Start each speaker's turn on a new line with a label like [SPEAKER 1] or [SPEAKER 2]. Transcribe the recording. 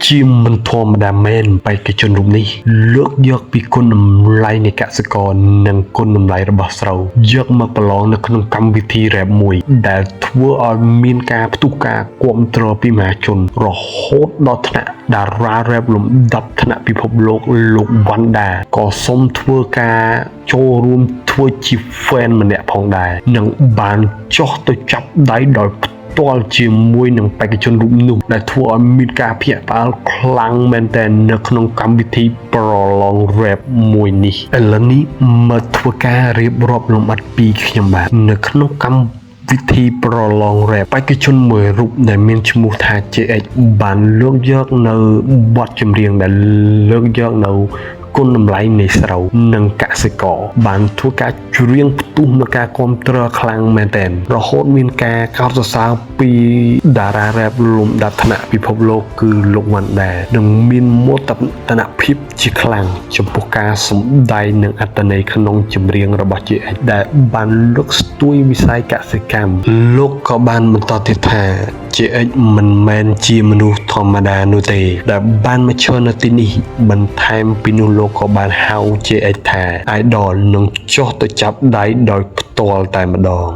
[SPEAKER 1] ជាមិនធម្មតាមែនបេក្ខជនរូបនេះលើកយកពីគុណតម្លៃនៃកសិករនិងគុណតម្លៃរបស់ស្រូវយកមកប្រឡងនៅក្នុងកម្មវិធីរ៉េបមួយ ដែលធ្វើឲ្យមានការផ្ទុះការគាំទ្រពីមហាជន រហូតដល់ថ្នាក់តារារ៉េបលំដាប់ថ្នាក់ពិភពលោកលោកវ៉ាន់ដាក៏សូមធ្វើការចូលរួមធ្វើជា fan ម្នាក់ផងដែរនិងបានចុះទៅចាប់ដៃដោយផ្ទាល់ជាមួយនឹងបេក្ខជនរូបនោះដែលធ្វើឲ្យមានការភ្ញាក់ផ្អើលខ្លាំងមែនទែននៅក្នុងកម្មវិធីប្រឡង rap មួយនេះឥឡូវនេះមកធ្វើការរៀបរាប់លម្អិតពីខ្ញុំបាទនៅក្នុងកម្មវិធីប្រឡង rap បេក្ខជនមួយរូបដែលមានឈ្មោះថា JX បានលើកយកនៅបទចម្រៀងដែលលើកយកនៅគុណតម្លៃនៃស្រូវនិងកសិករបានធ្វើការច្រៀងផ្ទុះនៅការគ្រប់គ្រងខ្លាំងមែនទែនរហូតមានការកោតសរសើរពីតារារ៉េបលំដាប់ថ្នាក់ពិភពលោកគឺលោកវ៉ាន់ដានិងមានមោទនភាពជាខ្លាំងចំពោះការសម្ដែងនិងអត្ថន័យក្នុងចម្រៀងរបស់ JX ដែលបានលើកស្ទួយវិស័យកសិកម្មលោកក៏បានបន្តទៀតថា JX មិនមែនជាមនុស្សធម្មតានោះទេ ដែលបានមកឈរនៅទីនេះបន្ថែមពីនោះលោកក៏បានហៅ JX ថា idol និងចុះទៅចាប់ដៃដោយផ្ទាល់តែម្ដង។